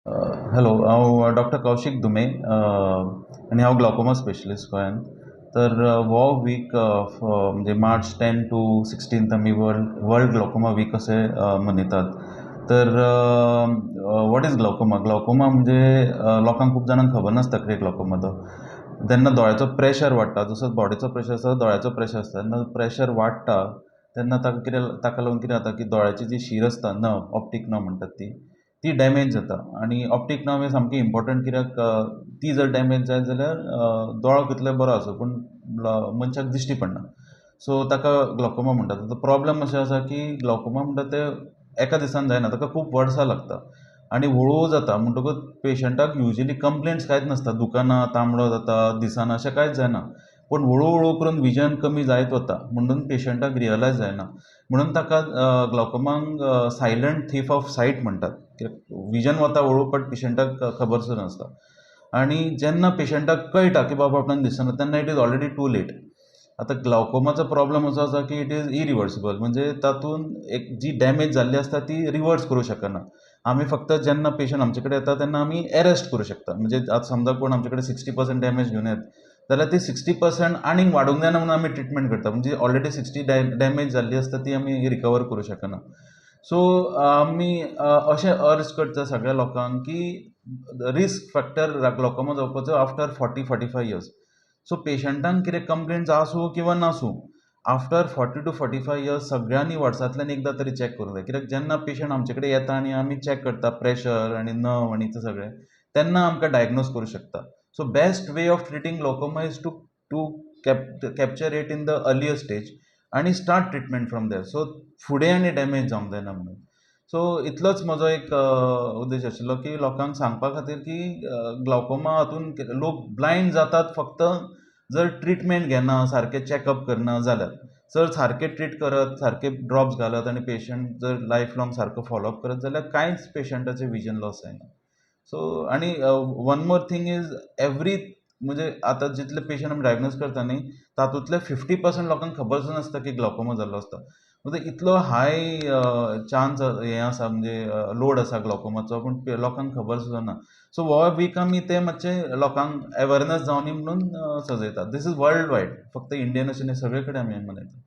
Hello, हांव doctor Kaushik Dhume आनी हांव ग्लाकोमा स्पेशलिस्ट गोंयांत. तर हो वीक म्हणजे March 10 to 16 आमी वर्ल्ड ग्लाकोमा वीक अशें मनयतात. तर what is glaucoma? Glaucoma म्हणजे लोकांक, खूब जाणांक खबर नासता कितें ग्लाकोमा तो. जेन्ना दोळ्याचो प्रेशर वाडटा, जसो बॉडीचो प्रेशर आसता, दोळ्याचो प्रेशर आसता, तेन्ना प्रेशर वाडटा तेन्ना ताका कितें, ताका लागून कितें जाता की दोळ्याची जी शीर आसता, नर्व, ऑप्टीक नर्व म्हणटात ती, ती डॅमेज जाता. आनी ऑप्टीक नर्व हें सामकें इम्पोर्टंट, कित्याक ती जर डॅमेज जायत जाल्यार दोळो कितलोय बरो आसूं, पूण मनशाक दिश्टी पडना. सो ताका ग्लाकोमा म्हणटात. आतां प्रोब्लम अशें आसा की ग्लाकोमा म्हणटा तें एका दिसान जायना, ताका खूब वर्सां लागता आनी हळू जाता. म्हणटकूच पेशंटाक युजली कंप्लेन्ट्स कांयच नासता, दुखना, तांबडो जाता, दिसना, अशें कांयच जायना. पूण हळू हळू करून विजन कमी जायत वता, म्हणून पेशंटाक रियलायज जायना. म्हणून ताका ग्लाकोमाक सायलंट थीफ ऑफ सायट म्हणटात, कित्याक विजन वता हळू, बट पेशंटाक खबर सुद्दां नासता. आनी जेन्ना पेशंटाक कळटा की बाबा आपणाक दिसना, तेन्ना it is already too late. आतां ग्लाकोमाचो प्रोब्लम असो आसा की it is irreversible, म्हणजे तातूंत एक जी डॅमेज जाल्ली आसता ती रिवर्स करूंक शकना आमी. फक्त जेन्ना पेशंट आमचे कडेन येता तेन्ना आमी एरेस्ट करूंक शकता. म्हणजे आतां समजा कोण आमचे कडेन 60% डॅमेज घेवन येत जाल्यार ती 60% आनीक वाडूंक जायना म्हणून आमी ट्रिटमेंट करता. म्हणजे ऑलरेडी 60 डॅमेज जाल्ली आसता ती आमी रिकवर करूंक शकना. सो आमी अशें अर्ज करता सगळ्या लोकांक की रिस्क फॅक्टर ग्लाकोमा जावपाचो after 40-45 years. So पेशंटांक कितें कंप्लेन्ट्स आसूं किंवा नासूं, after 40 to 45 years सगळ्यांनी वर्सांतल्यान एकदां तरी चॅक करूंक जाय. कित्याक जेन्ना पेशंट आमचे कडेन येता आनी आमी चॅक करता प्रेशर आनी नर्व आनी तें सगळें, तेन्ना आमकां डायग्नोज करूंक शकता. So best way of treating glaucoma is to capture it in the earlier stage आनी start treatment from there, so फुडें आनी डॅमेज जावंक जायना म्हणून. सो इतलोच म्हजो एक उद्देश आशिल्लो की लोकांक सांगपा खातीर की ग्लाकोमा हातून लोक ब्लायंड जातात, फक्त जर ट्रिटमेंट घेना, सारकें चॅकअप करना जाल्यार. जर सारकें ट्रीट करत, सारके ड्रॉप्स घालत आनी पेशंट जर लायफ लाँग सारको फॉलोअप करत जाल्यार कांयच पेशंटाचें विजन लॉस जायना. सो आनी one more thing is every, म्हणजे आतां जितले पेशंट आमी डायग्नोज करता न्ही, तातूंतले 50% लोकांक खबर सुद्दां नासता की ग्लाकोमा जाल्लो आसता. म्हणजे इतलो हाय चान्स हें आसा, म्हणजे लोड आसा ग्लाकोमाचो, पूण लोकांक खबर सुद्दां ना. सो हो वीक आमी ते मातशे लोकांक अवेरनस जावनी म्हणून सजयतात. This is world wide, फक्त इंडियन अशें न्ही, सगळे कडेन आमी मनयतात.